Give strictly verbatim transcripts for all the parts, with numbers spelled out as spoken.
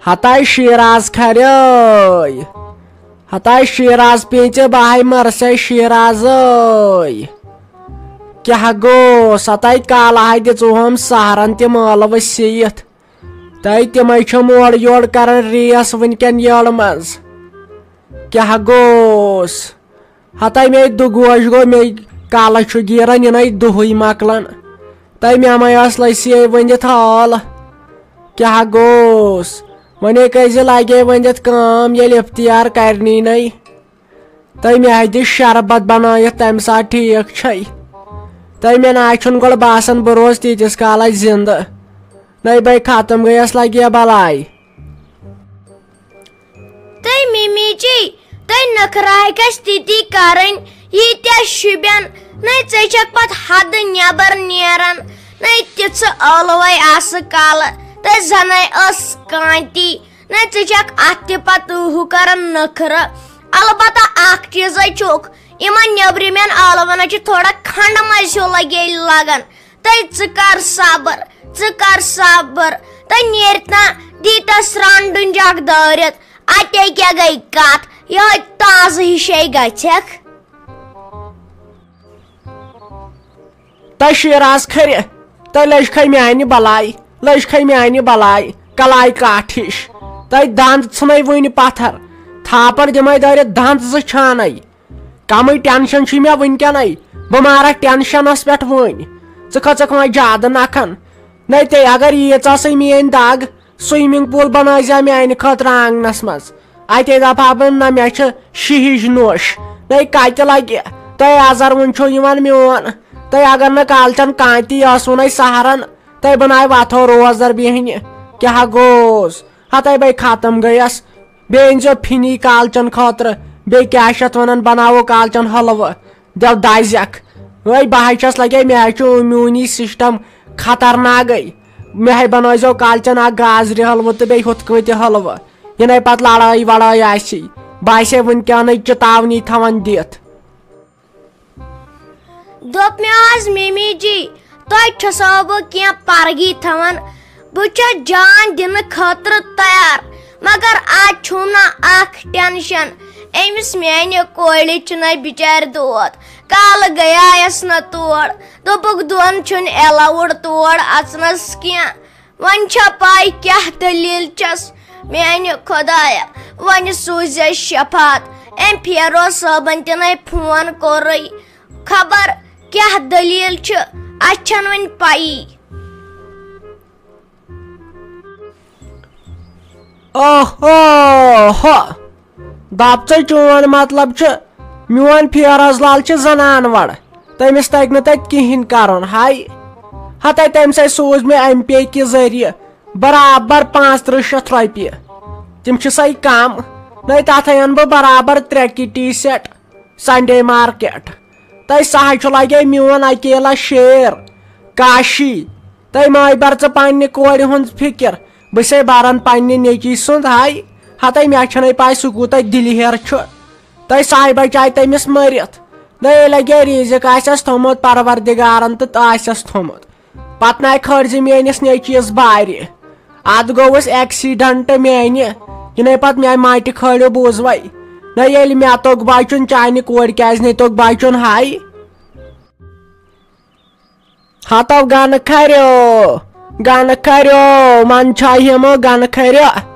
ہتاے شیراز کھرے، ہتاے شیراز پیژے بہاے مرسے شیرازے۔ کیاہ گوٚو؟ ستاے کالہے دِژوہم سہرن تہِ مٲلہٕ وسیٖعت۔ تہٕ تِمے چھِ مورٕ یورٕ کران ریس وٕنکٮ۪ن یٔڑ منٛز۔ کیاہ گوٚوس؟ ہتاے مے دُگوش گوٚو، مے کالہٕ چھُ گیران یِنَے دُہٕے مۄکلان۔ تہٕ مےٚ مَے ٲس لٔسی ؤنِتھ حال۔ کیاہ گوٚوس؟ وۄنۍ کٔرۍ زِ لگے ؤنِتھ کٲم، ییٚلہِ افتیار کرنی نے۔ تہٕ مےٚ دِ شربت بنٲیِتھ، تمہِ ساتہٕ ٹھیٖک چھے۔ تہٕ مےٚ نہ چھُنہٕ گۄڈٕ باسان بہٕ روزٕ تیٖتِس کالس زندٕ۔ نَے بے ختم گٔیَس لگے بلاے۔ تہٕ مِمی جی، تہٕ نٔکھراے گژھِ تِتی کرٕنۍ، ییٖتیٛاہ شُبٮ۪ن۔ نَے ژےٚ چھکھ پتہٕ حدٕ نٮ۪بر نیران، نَے تِژھٕ ٲلوَے آسہٕ کالہٕ، تہٕ زَنَے ٲس کانتی۔ نَے ژٕ چھکھ اَتھ تہِ پتہٕ ہُہ کران نٔکھرٕ۔ البتہ اکھ چیٖزَے چھُکھ، یِمن نیبرِمٮ۪ن ٲلوَن چھُ تھوڑا کھنڈ مَزٕ ہیوٗ لگے لگان۔ تہٕ ژٕ کر صبر، ژٕ کر صبر۔ تہٕ نیرِتھ نا دی تس رنڈُن جگ دٲرِتھ۔ اتے کیٛاہ گٔے کتھ، یِہوٚے تازٕ ہِشے گژھٮ۪کھ۔ تہٕ شیراز کھرِ، تہٕ لٔج کھے میانہِ بلاے، لٔج کھے میانہِ بلاے، کلاے کاٹھ ہِش۔ تہٕ دند ژھٕنے وٕنہِ پتھر، تھاپڑ دِمے دٲرِتھ دند زٕ چھانے۔ کمٕے ٹینشن چھُے مےٚ وٕنکیٚنے، بہٕ مارکھ ٹینشنس پٮ۪ٹھ وٕنۍ۔ ژٕ کھٔژٕکھ وۄنۍ زیادٕ نکھن۔ نے تے اگر ییٖژاہ سٕے میٲنۍ دگ، سوئمنگ پول بنٲیزِ میانہِ خٲطرٕ آنگنس منٛز۔ اتے دپہٕ ہا بہٕ، نہ مےٚ چھِ شِہِج نوش۔ نے کتہِ لگہِ؟ تۄہہِ ازر وُن چھُو یِوان میون۔ تۄہہِ اگر نہٕ کالچن کانتی ٲسوُن اَسہِ سہارن، تۄہہِ بناوِ وتھو روزدر بیہنہِ۔ کیاہ گوٚوس؟ ہتے بے ختم گٔیس۔ بیٚیہِ أنۍزیو پھِنی کالچن خٲطرٕ۔ بیٚیہِ کیٛاہ چھِ اَتھ وَنان، بَناوو کالچن حلوٕ۔ دٮ۪و دَزٮ۪کھ۔ وٲے بہٕ ہَے چھَس لَگے، مےٚ ہَے چھُ امیوٗنی سِسٹَم خطرناکٕے۔ مےٚ ہَے بَنٲیزیو کالچن اَکھ گازرِ حلوٕ تہٕ بیٚیہِ ہُتھ کٲنٛٹھۍ تہِ حلوٕ۔ یِنَے پَتہٕ لڑٲے وڑٲے آسہِ۔ بہٕ آسہِ ہے وٕنکٮ۪نٕے چِتاونی تھاوان دِتھ۔ دوٚپ مےٚ آز مِمی جی، تۄہہِ چھَسو بہٕ کینٛہہ پرگی تھاوان۔ بہٕ چھَس جان دِنہٕ خٲطرٕ تیار، مگر آز چھُم نہ اکھ ٹینشن، أمِس میانہِ کورِ چھُنہ بِچارِ دود۔ کالہٕ گٔیایس نہ تور، دوٚپُکھ دۄن چھُنہٕ ایلاوُڈ تور اژنس کینٛہہ۔ وۄنۍ چھا پاے کیٛاہ دٔلیٖل چھَس؟ میانہِ خۄدایا، وۄنۍ سوٗززے شفاعت۔ أمۍ فیروز صٲبن تہِ نے فون کوٚرُے۔ خبر کیٛاہ دٔلیٖل چھِ، اَسہِ چھَنہٕ وۄنۍ پَیی۔ اوہو ہو۔ دپ ژٕ، چون مطلب چھُ، میون فیروز لال چھُ زنانہٕ وڑ، تٔمِس تگہِ نہٕ تتہِ کِہینۍ کرُن۔ ہاے، ہتے تٔمۍ سٕے سوٗز مےٚ ایم پے کہِ ذٔریعہٕ برابر پانٛژترٕٛہ شیٚتھ رۄپیہِ۔ تِم چھِ سَے کم، نَے تتھے انہٕ بہٕ برابر ترٛےٚ کِٹی سیٹ سنڈے مارکیٹ۔ تۄہہِ سہے چھُ لگے میون اکیلا شیر کاشی۔ تۄہہِ مہ بر ژٕ پننہِ کورِ ہُنٛد فکر، بہٕ چھسے بران پننہِ نیٚچی سُنٛد۔ ہاے، ہتے مےٚ چھنَے پاے سُہ کوٗتاہ دِلہِ ہیر چھُ۔ تۄہہِ سہے بچاے تٔمِس مٔرِتھ۔ نہ ییٚلہِ لگے رِزق آسٮ۪س تھوٚمُت پروردگارن تہٕ آسٮ۪س تھوٚمُت۔ پتہٕ نَے کھٲلۍ زِ میٲنِس نیٚچوِس بارِ۔ اتھ گوٚوُس ایکسیڈنٹ میانہِ، یہِ نے پتہٕ میانہِ ماٹہِ کھٲلِو بوٗزوے۔ نہ ییٚلہِ مےٚ توٚگ بچُن، چانہِ کورِ کیازِ نے توٚگ بچُن؟ ہاے۔ ہتو گنہٕ کھریو، گنہٕ کھریو، من چھا یِمو گنہٕ کھریو۔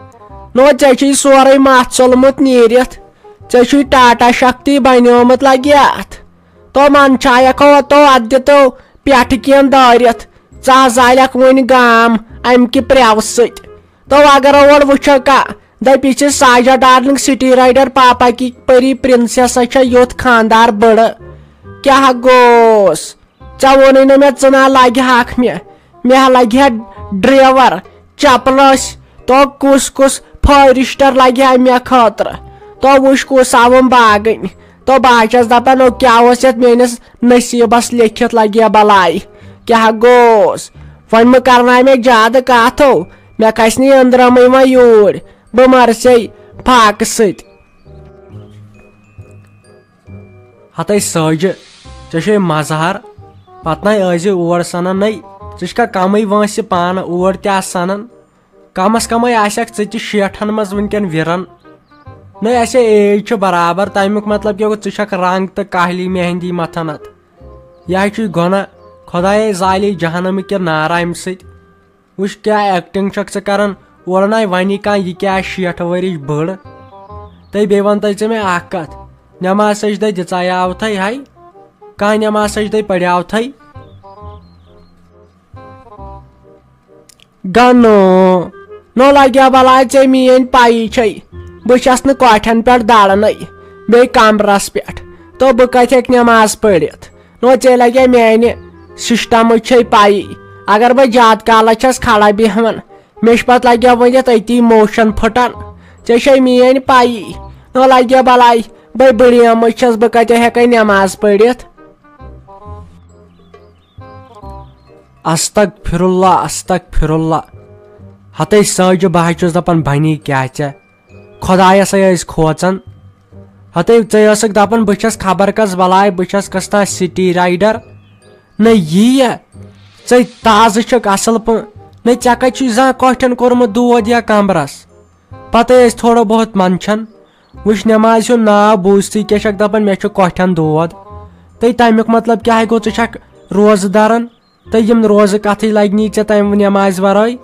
نو ژےٚ چھُے سورُے مس ژوٚلمُت نیٖرِتھ، ژےٚ چھُے ٹاٹا شکتی بنیومُت لگہِ اتھ۔ تو من چھا یکھو تو اتھ دِتو پٮ۪ٹھٕ کینٛہہ دٲرِتھ، ژٕ ہا زالکھ وُنہِ گام امہِ کہِ پرٛٮ۪و سۭتۍ۔ تو اگر اور وٕچھو کا، دپہِ چھِ ساجا ڈارلنگ سٹی رائڈر پاپا کی پری پرنسس چھےٚ یوٚت خاندار بٔڑٕ۔ کیٛاہ گوٚوس؟ ژےٚ ووٚنُے نہٕ مےٚ ژٕ نا لگہِ ہاکھ مےٚ، مےٚ ہا لگہِ ہا ڈریور چپلس۔ تو کُس کُس فارسٹر لگہِ ہا مےٚ خٲطرٕ؟ تو وٕچھ کُس آوُم باگٕنۍ۔ تو بہٕ ہا چھَس دپان، او کیٛاہ اوس یتھ میٲنِس نصیٖبس لیکھِتھ لگہِ ہا بلاے۔ کیٛاہ گوٚوس؟ وۄنۍ مہٕ کرناو مےٚ زیادٕ کتھو، مےٚ کھسہِ نہٕ أنٛدرمٕے وۄنۍ یوٗرۍ، بہٕ مرسے فاقہٕ سۭتۍ۔ ہتے ساجہِ، ژےٚ چھے مظہر، پتہٕ نَے ٲسۍ زِ اور سنان نَے، ژٕ چھکھا کمٕے وٲنٛسہِ پانہٕ اور تہِ آس سنان؟ کم از کمے آسکھ ژٕ تہِ شیٹھن منٛز وٕنکیٚن وِرن۔ نہ، اسے ایج چھِ برابر، تمیُک مطلب کیٛاہ گوٚو؟ ژٕ چھکھ رنگ تہٕ کاہلی مہندی متھان اتھ۔ یہِ ہا چھُے گۄناہ۔ خۄدایے زالے جہنمہٕ کہِ نارٕ امہِ سۭتۍ۔ وٕچھ کیٛاہ ایکٹنگ چھکھ ژٕ کران۔ اورٕ ناے ونی کانٛہہ، یہِ کیٛاہ آسہِ شیٹھ ؤرِش بٔڑ۔ تہٕ بیٚیہِ ون تہٕ ژےٚ مےٚ اکھ کتھ، نماز سجدے دِژایاوتھے ہاے؟ کانٛہہ نماز سجدے پریاوتھے؟ گنو، نو لگیا بلاے ژےٚ میٲنۍ پَیی چھے، بہٕ چھَس نہٕ کۄٹھٮ۪ن پٮ۪ٹھ دَرنٕے، بیٚیہِ کمرس پٮ۪ٹھ، تو بہٕ کتہِ ہیٚکہٕ نٮ۪ماز پٔرِتھ؟ نو ژےٚ لگیا میانہِ سسٹمٕچ چھے پَیی، اگر بہٕ زیادٕ کالس چھَس کھڑا بیہوان، مےٚ چھِ پتہٕ لگیا ؤنِتھ أتی موشن پھٕٹان، ژےٚ چھے میٲنۍ پَیی، نو لگیا بلاے بے بڑیمٕژ چھَس، بہٕ کتہِ ہیٚکے نٮ۪ماز پٔرِتھ؟ استغفر اللہ، استغفر اللہ۔ ہتے ساجہِ، بہٕ ہا چھُس دپان بنی کیٛاہ ژےٚ؟ خۄدایس ہے ٲسۍ کھوژان۔ ہتے ژے ٲسکھ دپان بہٕ چھَس خبر کس بلاے، بہٕ چھَس کس تام سٹی رایڈر۔ نہ یی یا، ژے تازٕ چھکھ اصل پٲٹھۍ۔ نہ ژےٚ کتہِ چھُے زانٛہہ کۄٹھٮ۪ن کوٚرمُت دود یا کمرس؟ پتے ٲسۍ تھوڑا بہت منٛدچھان۔ وٕچھ نٮ۪مازِ ہُنٛد ناو بوٗزتھٕے کیٛاہ چھکھ دپان، مےٚ چھُ کۄٹھٮ۪ن دود۔ تہٕ تمیُک مطلب کیٛاہ گوٚو؟ ژٕ چھکھ روزٕ دارن تہٕ یِم روزٕ کتھٕے لگہِ نی ژےٚ تمہِ نٮ۪مازِ ورٲے۔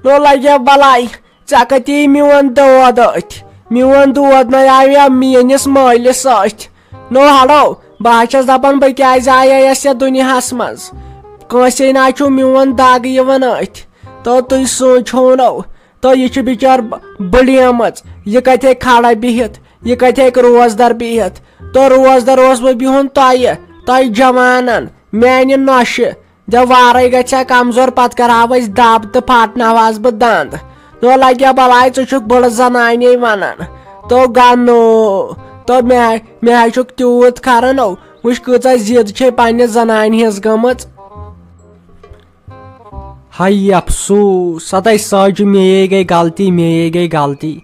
نو لگیا بلاے، ژےٚ کتے میون دود أتھۍ؟ میون دود نَے آو یا میٲنِس مٲلِس أتھۍ۔ نو ہڑو، بہٕ ہا چھَس دپان بہٕ کیٛازِ آیے یس یتھ دُنیاہس منٛز؟ کٲنٛسے نہ چھُ میون دگ یِوان أتھۍ۔ تو تُہۍ سوٗنٛچ ہو نو، تو یہِ چھِ بِچار ب-، بٔڑیمٕژ، یہِ کتہِ ہیٚکہِ کھڑا بِہِتھ، یہِ کتہِ ہیٚکہِ روزدر بِہِتھ؟ تو روزدر اوس وۄنۍ بِہُن تۄہہِ، تۄہہِ جوانن، میانہِ نۄشہِ۔ دِ وارے گژھِ ہا کمزور، پتہٕ کرہاو أسۍ دب تہٕ پھاٹناوہس بہٕ دند۔ تو لگیا بلاے، ژٕ چھُکھ بٔڑ زنانے ونان۔ تو گنو، تو مےٚ، مےٚ ہا چھُکھ تیوٗت کران، او، وٕچھ کۭژاہ ضد چھے پننہِ زنانہِ ہٕنٛز گٔمٕژ۔ ہاے افسوس، ہتے ساجہِ، مے گٔے غلطی، مے گٔے غلطی۔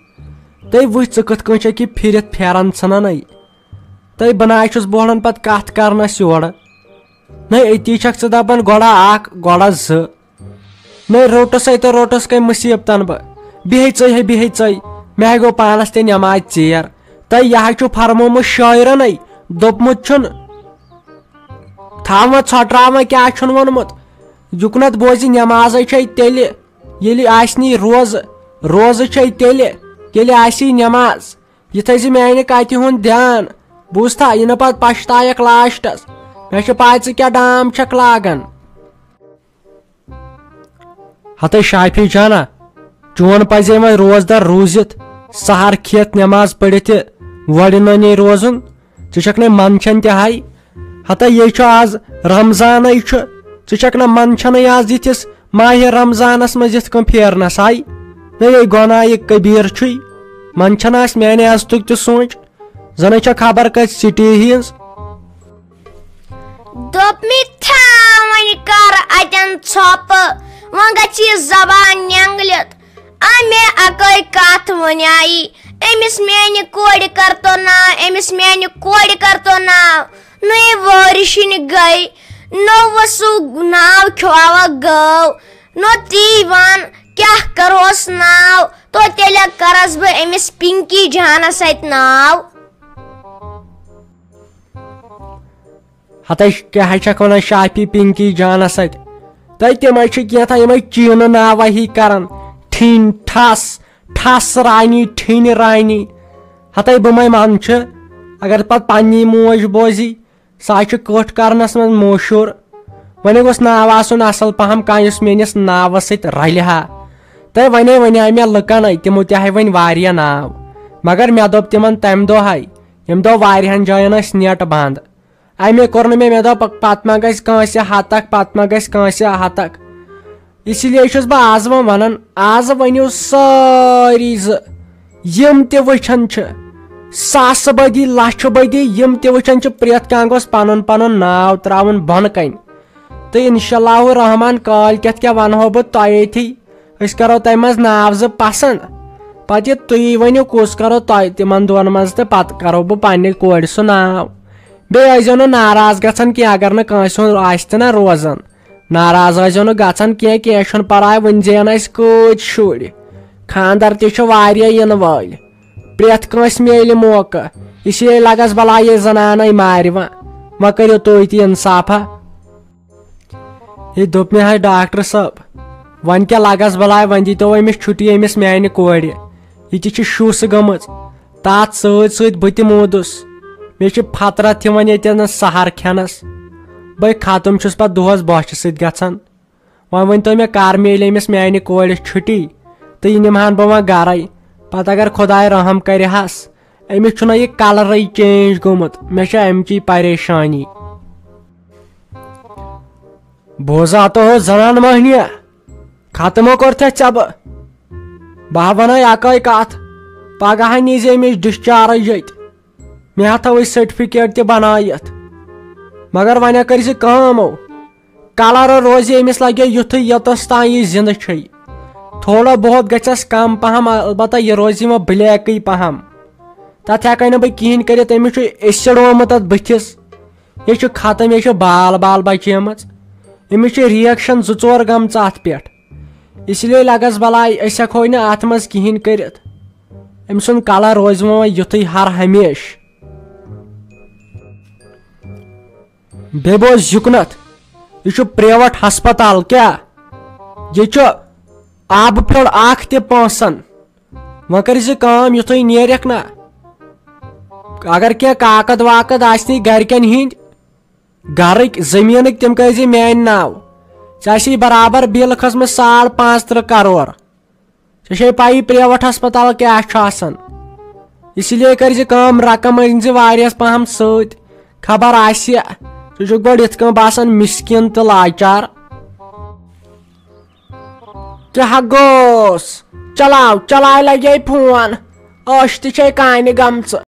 تُہۍ وٕچھ، ژٕ کِتھ کٔنۍ چھکھ یہِ پھِرِتھ پھیران ژھٕنان؟ تُہۍ بہٕ نہ چھُس بوہڑان پتہٕ کتھ کرنس یورٕ۔ نہ أتی چھکھ ژٕ دپان گۄڈٕ اکھ، گۄڈٕ زٕ۔ نہ روٚٹُس ہے تہٕ روٚٹُس کٔمۍ مُصیبتن بہٕ۔ بیٚہے ژٕے ہے، بیٚہے ژٕے۔ مےٚ ہے گوٚو پانس تہِ نٮ۪ماز ژیر۔ تہٕ یہِ ہا چھُ فرمومُت شٲعرنٕے، دوٚپمُت چھُن، تھاوان ژھۄٹراوان کیٛاہ چھُن ووٚنمُت؟ یُکنتھ بوزِ، نٮ۪مازے چھے تیٚلہِ، ییٚلہِ آسہِ نہٕ یہِ روزٕ، روزٕ چھے تیٚلہِ، ییٚلہِ آسی نٮ۪ماز۔ یہِ تھٲیزِ میانہِ کتھِ ہُنٛد دیان، بوٗزتھا؟ یہِ نہٕ پتہٕ پشتاوکھ لاسٹس۔ مےٚ چھِ پاے ژٕ کیٛاہ ڈام چھکھ لاگان۔ ہتے شافی جانا، چون پزے وۄنۍ روزدار روٗزِتھ، سحر کھٮ۪تھ، نٮ۪ماز پٔرِتھ تہِ وۄڑِ نٲنی روزُن۔ ژٕ چھکھ نہٕ منٛدچھان تہِ ہاے۔ ہتے یے چھُ آز رمضانٕے چھُ، ژٕ چھکھ نہٕ منٛدچھانٕے آز یِتھِس ماہِ رمضانس منٛز یِتھ کٔنۍ پھیرنس آے۔ نہ یے گۄناہ یہِ کبیٖر چھُے، منٛدچھان آسہِ میانہِ عزتُک تہِ سونٛچ۔ زنہٕ چھےٚ خبر کتھ سٹی ہٕنٛز۔ دوٚپ مےٚ، تھاو وۄنۍ کر اتٮ۪ن ژھۄپہٕ، وۄنۍ گژھِ یہِ زبان نٮ۪نٛگلِتھ۔ آ، مےٚ اکٲے کتھ ونیاے، أمِس میانہِ کورِ کرتو ناو، أمِس میانہِ کورِ کرتو ناو۔ نٔے وٲرِشِنۍ گٔے، نوٚو سُہ ناو کھیوٚوا گٲو۔ نو تی ون، کیٛاہ کرہوس ناو؟ تو تیٚلہِ کرس بہٕ أمِس پِنکی جانس اتھِ ناو۔ ہتے کیٛاہ چھکھ ونان شافی پِنکی جانس اتھِ؟ تہٕ تِمے چھِ کینٛہہ یِمے چیٖنہٕ ناوہ ہی کران۔ ٹھِنۍ ٹھس، ٹھس رانی، ٹھِنۍ رانی۔ ہتے بہٕ مے منٛدچھِ، اگر پتہٕ پننی موج بوزی، سُہ ہا چھُ کٔٹھ کرنس منٛز مشہوٗر۔ وۄنۍ گوٚژھ ناو آسُن اصل پہم کانٛہہ یُس میٲنِس ناوس سۭتۍ رلہِ ہا۔ تہٕ وۄنۍ ونے مےٚ لُکن، تِمو تہِ ہاے وۄنۍ واریاہ ناو، مگر مےٚ دوٚپ تِمن تمہِ دۄہ ہاے، ییٚمہِ دۄہ واریاہن جاین ٲسۍ نیٹ بنٛد۔ امے کوٚر نہٕ مےٚ، مےٚ دوٚپ پتہٕ ما گژھِ کٲنٛسہِ ہتک، پتہٕ ما گژھِ کٲنٛسہِ ہتک۔ اسی لیے چھُس بہٕ آز وۄنۍ ونان، آز ؤنِو سٲری زٕ، یِم تہِ وٕچھان چھِ، ساسہٕ بٔدی، لچھٕ بٔدی، یِم تہِ وٕچھان چھِ، پرٛٮ۪تھ کانٛہہ گوٚژھ پنُن پنُن ناو ترٛاوُن بۄنہٕ کنہِ۔ تہٕ انشاء اللہ الرحمن کالۍ کٮ۪تھ کیٛاہ ونہو بہٕ تۄہہِ أتھی، أسۍ کرو تۄہہِ منٛز ناو زٕ پسنٛد۔ پتہٕ یہِ تُہی ؤنِو کُس کرو تۄہہِ تِمن دۄن منٛز، تہٕ پتہٕ کرو بہٕ پننہِ کورِ سُہ ناو۔ بیٚیہِ ٲسۍزیو نہٕ ناراض گژھان کینٛہہ اگر نہٕ کٲنٛسہِ ہُنٛد آسہِ تہِ نہ روزان۔ ناراض ٲسۍزیو نہٕ گژھان کینٛہہ، کینٛہہ چھُنہٕ پرواے، وۄنۍ زینہٕ أسۍ کۭتۍ شُرۍ۔ خانٛدر تہِ چھُ واریاہ یِنہٕ وٲلۍ، پرٛٮ۪تھ کٲنٛسہِ میلہِ موقعہٕ، اسی لیے لگس بلاے یہِ زنانَے مارِ وۄنۍ۔ وۄنۍ کٔرِو تُہۍ تہِ انصافا۔ ہے، دوٚپ مےٚ حظ ڈاکٹر صٲب، وۄنۍ کیٛاہ لگس بلاے، وۄنۍ دیٖتو أمِس چھُٹی، أمِس میانہِ کورِ۔ یہِ تہِ چھِ شُس گٔمٕژ، تَتھ سۭتۍ سۭتۍ بہٕ تہِ موٗدُس۔ مےٚ چھِ فطرت یِوان ییٚتٮ۪ن سحر کھٮ۪نس۔ بے ختم چھُس پتہٕ دۄہس بۄچھِ سۭتۍ گژھان۔ وۄنۍ ؤنۍ تو مےٚ، کر میلہِ أمِس میانہِ کورِ چھُٹی تہٕ یہِ نِمہٕ ہن بہٕ وۄنۍ گرے۔ پتہٕ اگر خداے رحم کرِ ہس، أمِس چھُنہ یہِ کلرٕے چینج گوٚمُت، مےٚ چھِ امچی پریشانی۔ بوزا تو ہو زنان مہنیہ، ختم ہو کرتھے ژےٚ بہٕ۔ بہٕ ہا ونَے اکٲے کتھ، پگاہ نیٖزِ أمِس ڈسچارج ییٚتہِ۔ مےٚ ہا تھٲوٕے سرٹیفکیٹ تہِ بنٲیِتھ۔ مگر وۄنۍ ہا کٔرۍ زِ کٲم او، کلر روزِ أمِس لگہِ یُتھُے یوٚتس تام یہِ زندٕ چھے۔ تھوڑا بہت گژھٮ۪س کم پہم، البتہ یہِ روزِ وۄنۍ بلیکٕے پہم۔ تتھ ہٮ۪کے نہٕ بہٕ کہیٖنۍ کٔرِتھ، أمِس چھُ ایسڈ آمُت اتھ بٕتھِس۔ یہِ چھُ ختم، یہِ چھُ بال بال بچیمٕژ۔ أمِس چھِ ریکشن زٕ ژور گٔمژٕ اتھ پٮ۪ٹھ۔ اس لیے لگس بلاے، أسۍ ہٮ۪کہوے نہٕ اتھ منٛز کہیٖنۍ کٔرِتھ۔ أمۍ سُنٛد کلر روزِ وۄنۍ یُتھُے ہر ہمیشہٕ۔ بیٚیہِ بوز یُکنتھ، یہِ چھُ پریویٹ ہسپتال، کیٛاہ؟ یہِ چھُ آبہٕ پھیوٚر اکھ تہِ پونٛسن۔ وۄنۍ کٔرۍ زِ کٲم، یُتھُے نیرکھ نا، اگر کینٛہہ کاکد واکد آسنٕے گرِکٮ۪ن ہِنٛدۍ، گرٕکۍ زٔمیٖنٕکۍ، تِم کٔرۍ زِ میانہِ ناو۔ ژےٚ آسی برابر بِل کھٔژمٕژ ساڑ پانٛژھ تٕرٛہ کرور۔ ژےٚ چھے پَیی پریویٹ ہسپتال کیٛاہ چھُ آسان۔ اسی لیے کٔرۍ زِ کٲم، رقم أنۍ زِ واریاہس پہم سۭتۍ۔ خبر آسہِ، ژٕ چھُکھ گۄڈٕ یِتھ کٔنۍ باسان مِسکیٖن تہٕ لاچار۔ کیٛاہ گوٚوس؟ چلاو، چلاو لگے فون۔ ٲش تہِ چھے کامہِ گٔمژٕ۔